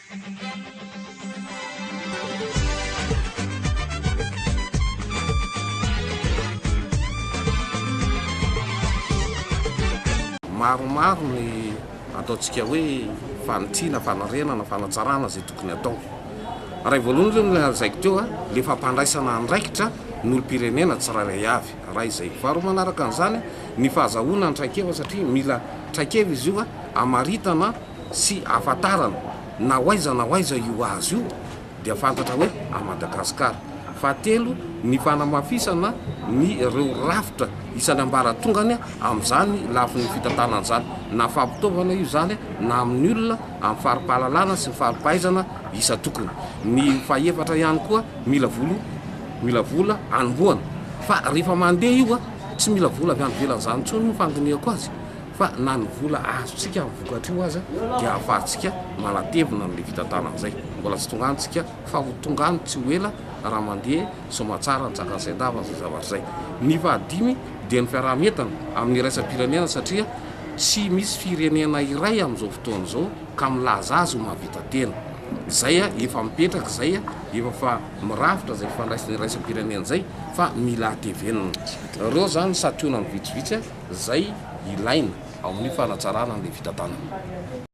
Maromaro ny ataontsika hoe fanitsiana, fanarenana, fanatsarana izay tokony atao. Ray voalohany aloha no lazaiko teo, ilay fampandraisana andraikitra ny olom-pirenena tsirairay avy. Ray izay. Faharoa manaraka an'izany, ny fahazahoana ny traikefa satria mila traikefa izy io hamaritana sy hahafantarana na ho aiza na ho aiza io hazo io dia fantatra hoe à Madagascar. Fahatelo, ny fanamafisana ny ireo rafitra isan'ny ambaratongany amin'izany lafiny fitantanana izany, na fampitaovana io izany na amin'ny olona amin'ny fari-pahalalana sy ny fari-pahaizana isan-tokony. Ny fahefatra ihany koa, mila vola mila vola hanombohana fa rehefa mandeha io tsy mila vola avy any ivelany izany intsony ny fandinihako azy fa na ny vola azontsika amin'ny vokatra io aza dia ahafahantsika manatevina an'ilay fitantanana izay. Mbola tsy tonga any tsika fa ho tonga any tsy ho ela raha mandeha soamatsara ny tsakan-tsain-dava izay zavatra izay. Ny fahadimy dia ny fiaraha-mientana amin'ny iraisam-pirenena satria tsy misy firenena iray amin'izao fotoana izao ka milaza azy ho mahavita tena. Izay efa mipetraka izay, efa fa mirafitra izay fifandraisana iraisam-pirenena izay fa mila hatevenina. Ireo izany santionany vitsivitsy izay ilaina ao amin'ny fanatsarana an'ilay fitantanana.